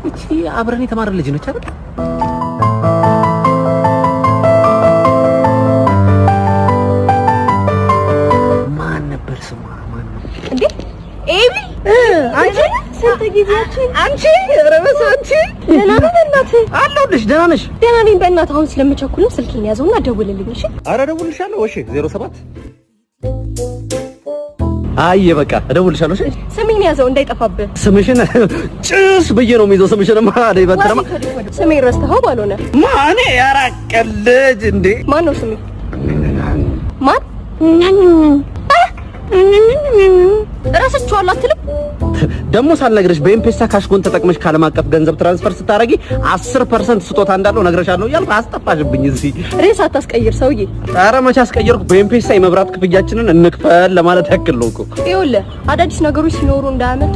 እቺ አብረን የተማረ ልጅ ነች አይደል? ማን ነበር ስሟ? ማን ነው? እንዴ ኤቢ፣ አንቺ! ስንት ጊዜያችን! አንቺ፣ ኧረ በስመ አንቺ! ደህና ነህ? በእናትህ። አለሁልሽ። ደህና ነሽ? ደህና ነኝ። በእናትህ አሁን ስለምቸኩልም ስልኬን ያዘውና ደውልልኝ። እሺ? ኧረ እደውልልሻለሁ። እሺ፣ 07። አይ በቃ እደውልልሻለሁ። እሺ። ስሜን ያዘው እንዳይጠፋብህ። ስምሽን ጭስ ብዬ ነው የሚይዘው። ስምሽንማ በትረማ። ስሜን ረስተኸው ባልሆነ። ማን ያራቀል ልጅ እንዴ? ማን ነው ስሜ? ማን? እረስቸዋለሁ አትልም? ደግሞ ሳልነግርሽ በኤምፔሳ CashGo ን ተጠቅመሽ ከዓለም አቀፍ ገንዘብ transfer ስታደርጊ 10% ስጦታ እንዳለው ነግረሻለሁ እያልኩ አስጠፋሽብኝ እዚህ። ርዕስ አታስቀይር ሰውዬ። ኧረ መቼ አስቀየርኩ? በኤምፔሳ የመብራት ክፍያችንን እንክፈል ለማለት ያክል ነው እኮ። ይኸውልህ፣ አዳዲስ ነገሮች ሲኖሩ እንዳያመልጡ።